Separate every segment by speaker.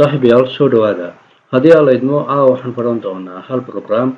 Speaker 1: Saaxiibayaal, soo dhawaada. Haddii aan la idmo, caawa waxaan baran doonaa hal program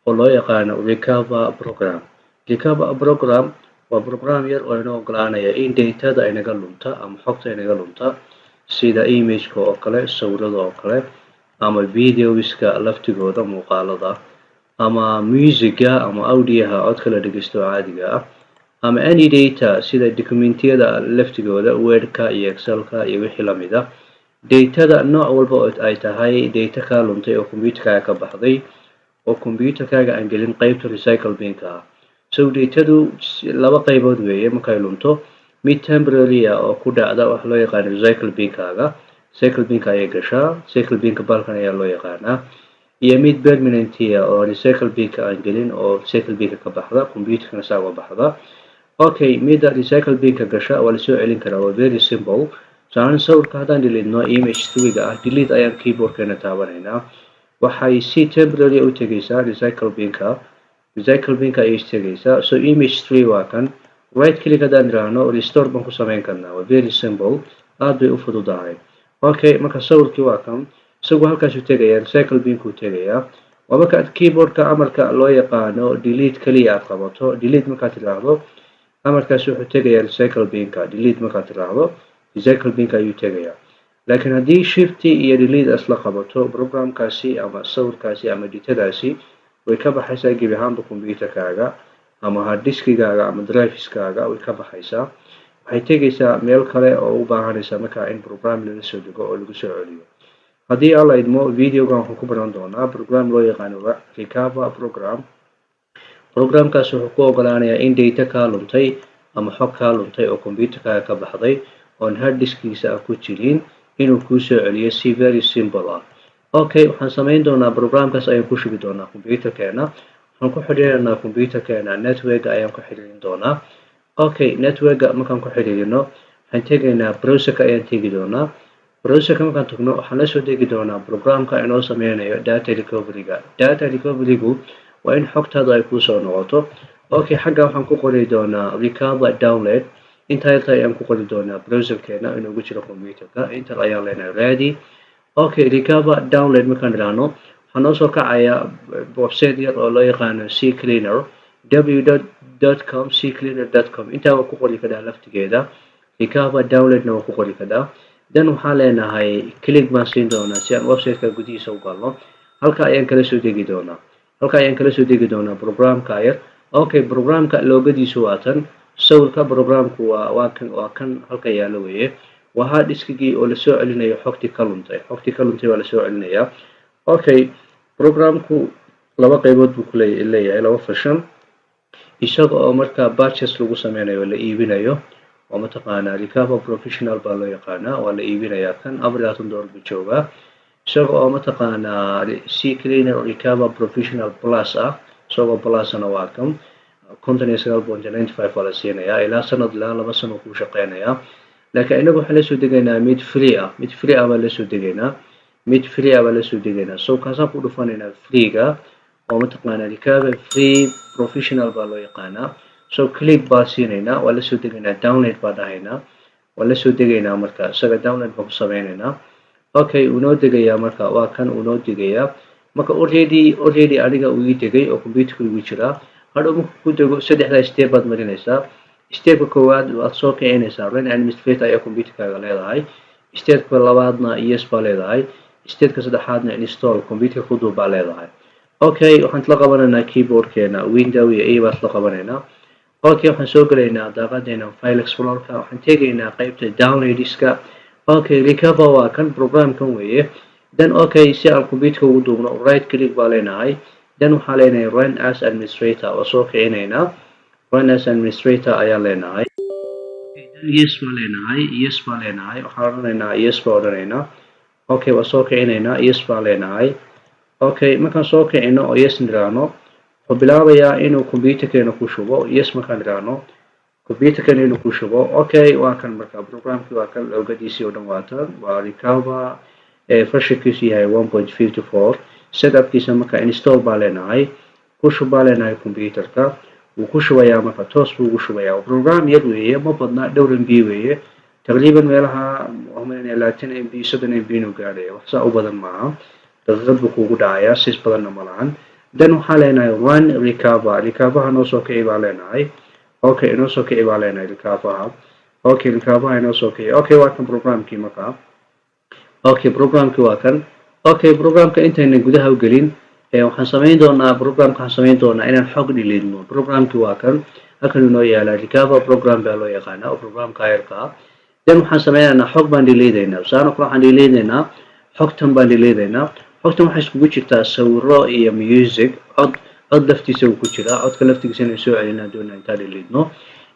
Speaker 1: oo loo yaqaano Recover Program. Recover Program waa program yar oo inoo ogolaanaya in datada inaga lunta ama xogta inaga lunta, sida imageka oo kale, sawirada oo kale, ama videoska laftigooda, muuqaalada, ama musica, ama audioha, codka la dhegeysto caadiga ah, ama any data, sida documentiyada laftigooda, Wordka iyo Excelka iyo wixii lamid ah. Datada nooc walba oo ay tahay, data kaa luntay oo computerkaaga ka baxday oo computerkaaga aan gelin qeybta recycle binka ah. So datadu laba qaybood weeye markay lunto: mid temporary ah oo ku dhacda waxa loo yaqaano recycle binkaaga, recycle binka ayay gashaa, recycle binka balkan ayaa loo yaqaanaa, iyo mid permanent ah oo recycle binka aan gelin oo recycle binka ka baxda, computerkana saa uga baxda. Okay, midda recycle binka gasha waa lasoo celin karaa, waa very simple. Tusaale, sawirka haddaan deleteno, image twiga ah, delete ayaan keyboardkeena taabanaynaa, waxay si temporary u tegaysaa recycle binka, recycle binka ayay tegaysaa. So image 3 waa kan. Right click haddaan idhaahno, restore baan ku samayn karnaa. Waa very simple, aad bay u fududahay. Okay, marka sawirkii waa kan, isagu halkaasuu tegayaa, recycle binkuu tegayaa. Waa markaad keyboardka amarka loo yaqaano delete kaliya aad qabato. Delete markaad tidhaahdo, amarkaasi wuxuu tegayaa recycle binka. Delete markaad tidhaahdo, recycle binka ayuu tegayaa. Laakiin haddii shift iyo delete isla qabato, programkaasi ama sawirkaasi ama datadaasi way ka baxaysaa gebi ahaanba computerkaaga ama hard diskigaaga ama driveskaaga way ka baxaysaa. Waxay tegaysaa meel kale oo u baahanaysaa markaa in program lala soo dego oo lagu soo celiyo. Haddii Alla idmo, videogan waxaan ku baran doonaa program loo yaqaano Recover Program. Programkaas wuxuu ku ogolaanayaa in data kaa luntay ama xog kaa luntay oo computerkaaga ka baxday oon hard diskiisa aan ku jirin inuu kuu soo celiyo si very simple ah. Okay, waxaan samayn doonaa, programkaas ayaan ku shubi doonaa computerkeena. Waxaan ku xidhiirinaa computerkeena, networka ayaan ku xidhiirin doonaa. Okay, networka markaan ku xidhiirino, waxaan tegaynaa browserka ayaan tegi doonaa. Browserka markaan tagno, waxaan la soo degi doonaa programka inoo sameynayo data recoveryga. Data recoverygu waa in xogtaadu ay kuusoo noqoto. Okay, xagga waxaan ku qori doonaa recover download. Intaa yarta ayaan ku qori doonaa browserkeena inoogu jiro computerka. Enter ayaan leenahay, ready. Okay, recover download markaan idhaahno, waxaa noo soo kacaya website yar oo loo yaqaano C Cleaner w com, ccleaner.com. Intaa waa ku qori kadhaa laftigeeda, recover downloadna waa ku qori kadhaa. Then waxaan leenahay click baan siin doonaa si aan websiteka gudihiisa u galno. Halka ayaan kala soo degi doonaa, halka ayaan kala soo degi doonaa programka yar. Okay, programka loogadiisu waa tan, sawirka programku waa kan halka yaalo weeye. Waa hard diskigii oo lasoo celinayo xogtii ka luntay, xogtii ka luntay waa lasoo celinayaa. Okay, programku laba qaybood buu ku leeyahay, laba version, isaga oo markaa purchase lagu sameynayo, la iibinayo, oo mataqaanaa Recover Professional baa loo yaqaanaa, waa la iibinayaa. Kan $24 buu joogaa. Isaga oo mataqaanaa C Cleaner Recover Professional Plus ah, isagoo plusna waa kan, 59.95 waa la siinayaa. Ilaa sanad, ilaa 2 sano kuu shaqeynayaa. Laakiin inagu waxaan lasoo degaynaa mid free ah, mid free ah baan lasoo degaynaa, mid free ah baan lasoo degaynaa. So kaasaan ku dhufanaynaa, freega oo mataqaanaa Recover Free Professional baa loo yaqaanaa. So click baa siinaynaa, waa lasoo degaynaa, download baa dhahaynaa, waa lasoo degaynaa. Marka isaga download baan ku sameynaynaa. Okay, uu noo degayaa. Marka waa kan, uu noo degayaa. Marka already aniga uu ii degay oo computerka igu jiraa. Hadhow markuu ku dego, saddexdaa step baad marinaysaa. Stepka koowaad waad soo kicinaysaa, run administrator ayaa computerkaaga leedahay. Stepka labaadna yes baa leedahay. Stepka saddexaadna install, computerka ku duub baa leedahay. Okay, waxaan isla qabanaynaa keyboardkeena, Window iyo A baan isla qabanaynaa. Okay, waxaan soo gelaynaa daaqadeena file explorerka, waxaan tegaynaa qeybta downloadska. Okay, recover waa kan, programkan weeye. Then okay, si aan computerka ugu duubno, right click baa leenahay. Then waxaa leenahay run as administrator, waa soo kicinaynaa, run as administrator ayaa leenahay. Then yes baa leenahay, yes baa leenahay, waxaan odhanaynaa yes baa odhanaynaa. Okay, waa soo kicinaynaa, yes baa leenahay. Okay, markaan soo kicino oo yes niraahno, wuxuu bilaabayaa inuu computerkeena ku shubo. Yes markaan niraahno, computerkeena inuu ku shubo. Okay, waa kan. Marka programkii waa kan, loogadiisii oo dhan waa tan, waa recover, versionkiisu yahay 1.54 setupkiisa. Marka install baa leenahay, ku shub baa leenahay computerka. Wuu ku shubayaa, marka toos buu ugu shubayaa. Program yar weeye, ma badna, dhowr MB weeye taqriiban meelaha. Waxaan malaynayaa 20 MB, 30 MB inuu gaadhayo. Wax saa u badan maaha, daqiiqad buu kuugu dhacayaa, size badanna ma lahan. Then waxaa leenahay run recover. Recoverha noo soo kici baa leenahay. Okay, inoo soo kici baa leenahay recoverha. Okay, recoverha inoo soo kici. Okay, waa kan programkii markaa. Okay, programkii waa kan. Okay, programka intaynan gudaha u gelin, waxaan samayn doonaa programka, waxaan samayn doonaa inaan xog dhiliidno. Programkii waa kan, halkan inoo yaalaa. Recover program baa loo yaqaanaa oo programka yarka ah. Then waxaan sameynaynaa, xog baan dhiliidaynaa. Tusaale kale, waxaan dhiliidaynaa xogtan baan dhiliidaynaa. Xogtan waxay iskugu jirtaa sawiro iyo music, cod. Cod laftiisa uu ku jiraa. Codka laftigiisa inaan soo celinaa doonaa intaan dhiliidno.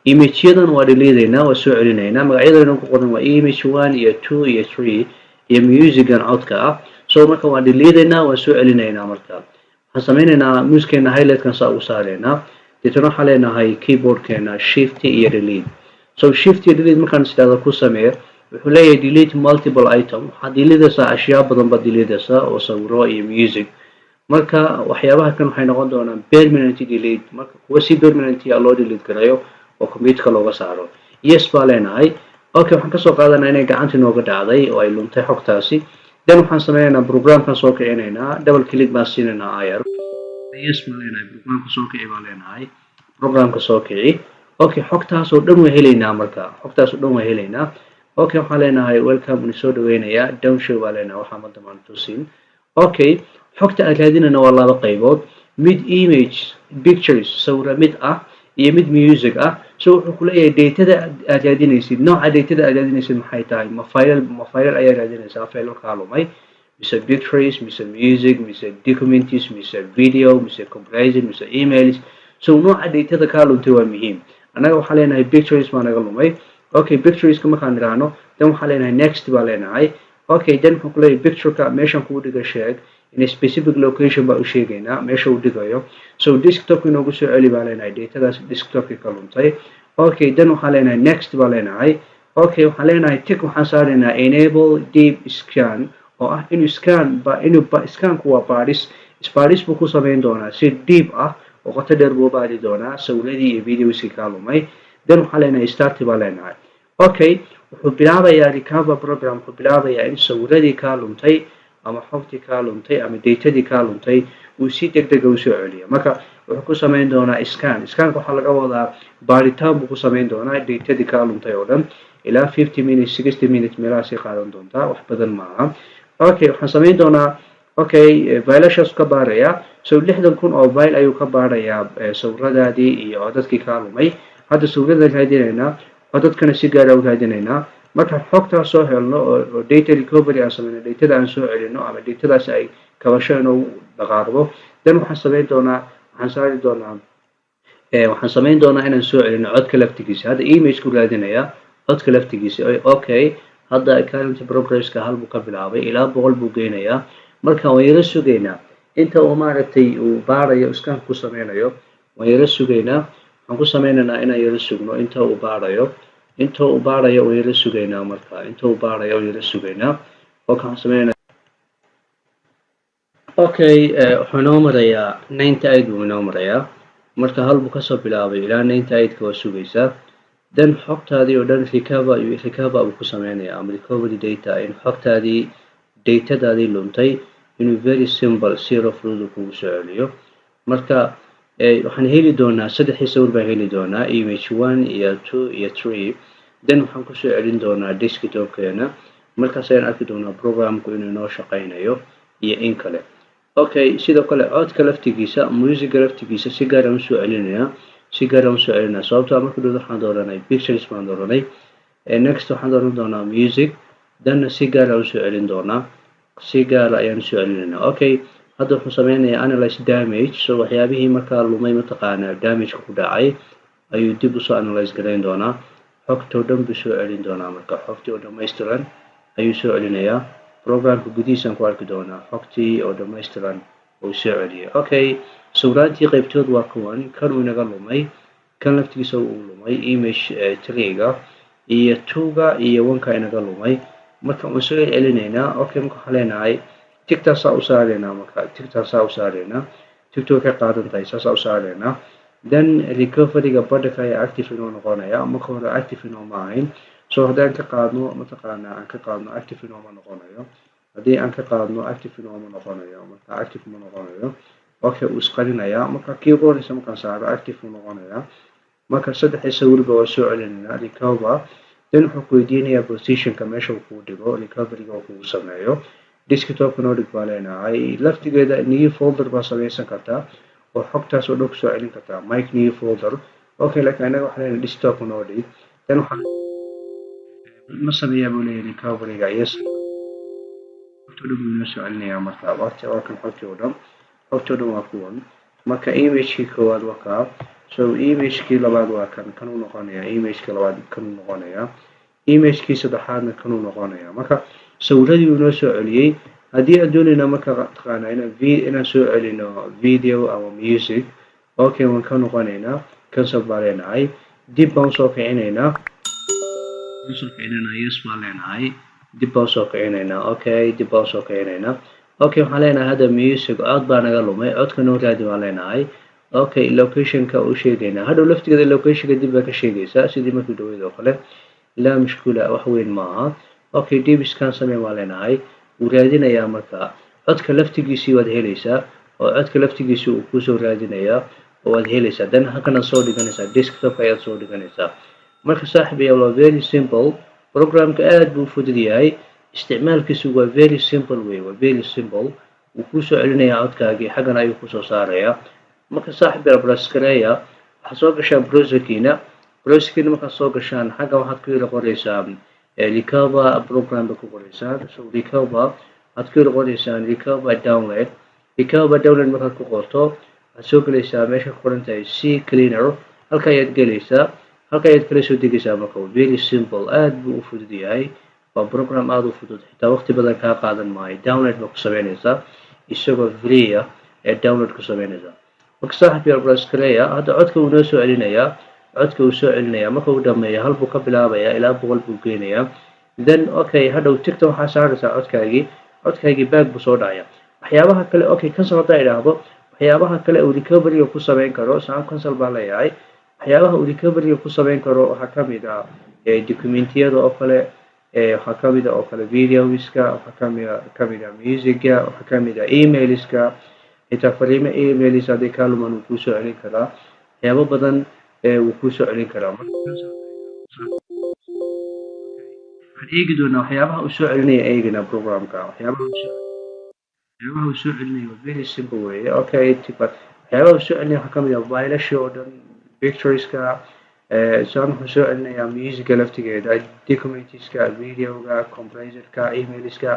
Speaker 1: Imageyadan waa dhiliidaynaa, waa soo celinaynaa. Magacyada ku qoran waa image one iyo two iyo three iyo musican codka ah. So marka waan dhiliidaynaa, waan soo celinaynaa. Marka waxaan sameynaynaa mousekeena highlightkan saa ugu saaraynaa. Deetana waxaan leenahay keyboardkeena shift iyo delete. So shift iyo delete markaan is idhaahdo ku sameeyo, wuxuu leeyahay delete multiple item. Waxaad diliidaysaa ashyaa badan baad diliidaysaa oo sawiro iyo music. Marka waxyaabaha kan waxay noqon doonaan permanent delete, marka kuwa si permanent ah loo delete garayo oo computerka looga saaro. Yes baa leenahay. Okay, waxaan kasoo qaadanaa inay gacanta inooga dhacday oo ay luntay xogtaasi. Then waxaan sameynaynaa programkan soo kicinaynaa, double click baan siinaynaa ir. Yes baan leenahay, programka soo kici baan leenahay, programka soo kici. Okay, xogtaas oo dhan waa helaynaa. Marka xogtaas oo dhan waa helaynaa. Okay, waxaan leenahay welcome, ni soo dhaweynayaa. Don't show baa leenahay, waxaa ma damaan tusin. Okay, xogta aan raadinayna waa laba qaybood: mid image pictures, sawira mid ah, iyo mid music ah. So wuxuu ku leeyahay datada aad raadinaysid, nooca datada aad raadinaysid maxay tahay? Ma file ayaa raadinaysaa, file kaa lumay, mise pictures, mise music, mise documents, mise video, mise comparison, mise emails? So nooca datada kaa luntay waa muhiim. Annaga waxaa leenahay pictures baa naga lumay. Okay, pictureska markaan idhaahno, then waxaa leenahay next baa leenahay. Okay, then wuxuu kuleeyahay pictureka meeshan kuu dhiga sheeg. In a specific location baa u sheegaynaa meesha uu dhigayo. So desktop inoogu soo celi baa leenahay datadaas desktopkii ka luntay. Okay, then waxaan leenahay next baa leenahay. Okay, waxaan leenahay tick waxaan saaraynaa enable deep scan, oo ah inuu scan ba inuu scanku waa baadhis, isbaadhis buu ku samayn doonaa, si deep ah oo qoto dheer buu baadhi doonaa sawiradii iyo videoskii kaa lumay. Then waxaan leenahay start baa leenahay. Okay, wuxuu bilaabayaa recover program, wuxuu bilaabayaa in sawiradii kaa luntay ama xogtii kaa luntay ama datadii kaa luntay uu si deg dega usoo celiyo. Marka wuxuu ku samayn doonaa scan. Scanka waxaa laga wadaa baaritaan buu ku samayn doonaa datadii kaa luntay oo dhan. Ilaa 50 minutes, 60 minutes meelahaasay qaadan doontaa, wax badan maaha. Okay, waxaan samayn doonaa, okay, failashaas ka baarayaa. So 60,000 oo file ayuu ka baarayaa sawiradaadii iyo codadkii kaa lumay. Hadda sawiradan raadinaynaa, codadkana si gaara u raadinaynaa. Markaan xogtaas soo helno oo data recovery aan sameyno, datada aan soo celino ama datadaas ay kabasho inoogu dhaqaaqdo, then waxaan samayn doonaa, waxaan saari doonaa, waxaan samayn doonaa inaan soo celino codka laftigiisa. Hadda image ku raadinayaa, codka laftigiisa. Okay, hadda current progresska hal buu ka bilaabay, ilaa 100 buu geynayaa. Marka waan yaro sugaynaa inta uu maaragtay uu baarayo, scan ku sameynayo. Waan yaro sugaynaa. Waxaan ku sameynaynaa inaan yaro sugno inta uu baarayo. Inta uu baarayo waan yaro sugaynaa. Marka inta uu baarayo waan yaro sugaynaa. Okay, waxaan sameynaa, okay, wuxuu inoo marayaa 98 buu inoo marayaa. Marka hal buu kasoo bilaabay ilaa 98-ka waa sugaysaa. Then xogtaadii oo dhan recover buu ku sameynaya ama recovery data, in xogtaadii, datadaadii luntay inuu very simple, zero fudud kugu soo celiyo. Marka waxaan heli doonaa saddexdii sawir baan heli doonaa, image one iyo two iyo three. Then waxaan kusoo celin doonaa desktopkeena. Markaas ayaan arki doonaa programku inuu inoo shaqeynayo iyo in kale. Okay, sidoo kale codka laftigiisa, musica laftigiisa si gaar aan usoo celinayaa, si gaar aan usoo celinaya, sababtoo ah marka dhood waxaan dooranay pictures baan dooranay. Next waxaan dooran doonaa music, thenna si gaar aan usoo celin doonaa, si gaara ayaan usoo celinaynaa. Okay, hadda wuxuu sameynayaa analyze damage. So waxyaabihii markaa lumay, mataqaanaa, damageka ku dhacay ayuu dib usoo analyze garayn doonaa. Xogtoo dhan buu soo celin doonaa. Marka xogtii oo dhammaystiran ayuu soo celinayaa. Programka gudihiisaan ku arki doonaa xogtii oo dhammaystiran uu soo celiyay. Okay, sawiraantii qaybtood waa kuwan. Kan uu inaga lumay, kan laftigiisa uu lumay, image three-ga iyo two-ga iyo one-ka inaga lumay. Marka waan soo celcelinaynaa. Okay, marka waxaan leenahay ticktaasaa u saaraynaa. Marka ticktaasaa u saaraynaa, tickta way ka qaadan tahay, saasaa u saaraynaa. Then recoveryga badhaka ayaa active inoo noqonaya. Marka hore active inoo ma ahayn. So haddii aan ka qaadno, mataqaanaa, aan ka qaadno, active inooma noqonayo. Haddii aan ka qaadno, active inooma noqonayo. Marka active ma noqonayo. Okay, uu isqarinayaa. Marka kii ugu horeysa markaan saaro, active uu noqonayaa. Marka saddexdii sawirba waa soo celinaynaa. Recover, then wuxuu ku weydiinayaa positionka meesha uu kuu dhigo recoveryga uu kugu sameeyo. Desktopka noo dhig baa leenahay. Laftigeeda new folder baa samaysan kartaa oo xogtaas oo dhan kusoo celin kartaa, make new folder. Okay, laakiin anaga waxaa leenahay desktopka noo dhig. Then waxaa ma sameeyaa buu leeyahay recoveryga. Yes, xogta oo dhan buu inoo soo celinayaa. Marka waqti waa kan, xogtii oo dhan, xogtii oo dhan waa kuwan. Marka imagekii koowaad waa kaa. So imagekii labaad waa kan, kanuu noqonayaa. Imagekii labaad kanuu noqonayaa. Imagekii saddexaadna kanuu noqonayaa. Marka sawiradii uu inoo soo celiyey. Haddii aan doonayna, marka taqaanaa, inaan v inaan soo celino video ama music, okay, waan ka noqonaynaa, cancel baa leenahay. Dib baan usoo kicinaynaa, usoo kicinaynaa. Yes baan leenahay. Dib baan usoo kicinaynaa. Okay, dib baan usoo kicinaynaa. Okay, waxaan leenahay hadda music, cod baa naga lumay, codka noo raadi baan leenahay. Okay, locationka u sheegaynaa. Hadhow laftigeeda locationka dib baa ka sheegaysaa, sidii markii dhaweyd oo kale. Laa mushkula, wax weyn maaha. Okay, deep scan samee baan leenahay. Wuu raadinayaa. Marka codka laftigiisii waad helaysaa oo codka laftigiisii uu kusoo raadinayaa oo waad helaysaa. Then halkanaad soo dhiganaysaa, desktopka ayaad soo dhiganaysaa. Marka saaxib ayaa, waa very simple. Programka aad buu u fudud yahay, isticmaalkiisu waa very simple wey, waa very simple. Wuu kusoo celinayaa codkaagii, xaggan ayuu kusoo saarayaa. Marka saaxib yaal, browsereya, waxaad soo gashaa browserkiina. Browserkiina markaad soo gashaan, xaggan waxaad ku yara qoraysaa recover program bay ku qoraysaa. So recover waxaad ku yara qoraysaan, recover download. Recover download markaad ku qorto, waxaad soo gelaysaa meesha ku qoran tahay CCleaner. Halka ayaad gelaysaa, halka ayaad kala soo degaysaa. Marka very simple, aad buu u fudud yahay. Waa program aada u fudud, xitaa waqti badan kaa qaadan maayo. Download baa ku sameynaysaa, isagoo free ah ee download ku sameynaysaa. Marka saaxib yaal, browsereya. Hadda codka uu noo soo celinayaa, codka uu soo celinayaa. Marka uu dhameeyo, hal buu ka bilaabayaa, ilaa 100 buu geynayaa. Then okay, hadhow tickta waxaa saaraysaa codkaagii. Codkaagii back buu soo dhacaya. Waxyaabaha kale, okay, cancel haddaa idhaahdo, waxyaabaha kale uu recoveryga ku sameyn karo, saam cancel baa leeyahay. Waxyaabaha uu recoveryga ku sameyn karo waxaa kamid ah documentiyada oo kale, waxaa kamid ah oo kale videoska, waxaa kamid ah musica, waxaa kamid ah emailska. Xitaa fariimo emails haddii kaa lumaan, wuu kuusoo celin karaa. Waxyaabo badan wuu kuusoo celin karaa. Waxaan eegi doonaa waxyaabaha uu soo celinaya, eegaynaa programka. Waxyaabaha uu soo celinaya waa very simple weeye. Okay, waxyaabaha uu soo celinaya waxaa kamid ah faylashii oo dhan, pictureska saan. Wuxuu soo celinayaa musica laftigeeda, documentska, videoga, compressorka, emailska.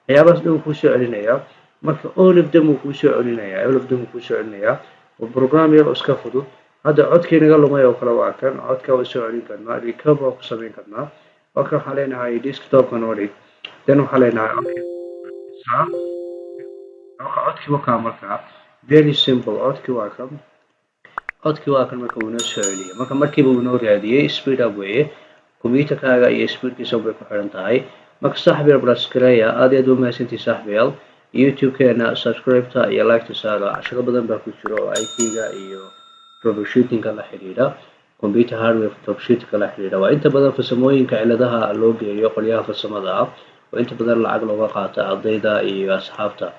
Speaker 1: Waxyaabahaas dhan wuu kuusoo celinayaa. Marka all of them wuu kuusoo celinayaa, all of them wuu kuusoo celinayaa. Waa program yar oo iska fudud. Hadda codkii naga lumay oo kale waa kan. Codka waa soo celin karnaa, recover waa ku samayn karnaa. Okay, waxaan leenahay desktopka noo dhig. Then waxaan leenahay okay, codkii waa kaa. Marka very simple, codkii waa kan, codkii waa kan. Marka wuu inoo soo celiyay. Marka markiiba wuu inoo raadiyey. Speed up weeye, computerkaaga iyo speedkiisa bay ku xiran tahay. Marka saaxibayaal, browsereya. Aad iyo aad u mahadsantihi saaxibayaal. YouTube-keena subscribe-ta iyo like-ta saara. Cashiro badan baa ku jira oo IT-ga iyo troubleshooting-ka la xidhiidha, computer hardware troubleshooting-ka la xidhiidha. Waa inta badan farsamooyinka ciladaha loo geeyo qolyaha farsamada ah oo inta badan lacag looga qaato ardayda iyo asxaabta.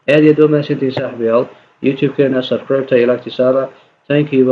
Speaker 1: Aad iyo aad u mahadsantihi saaxibayaal. YouTube-keena subscribe-ta iyo like-ta saara. Thank you.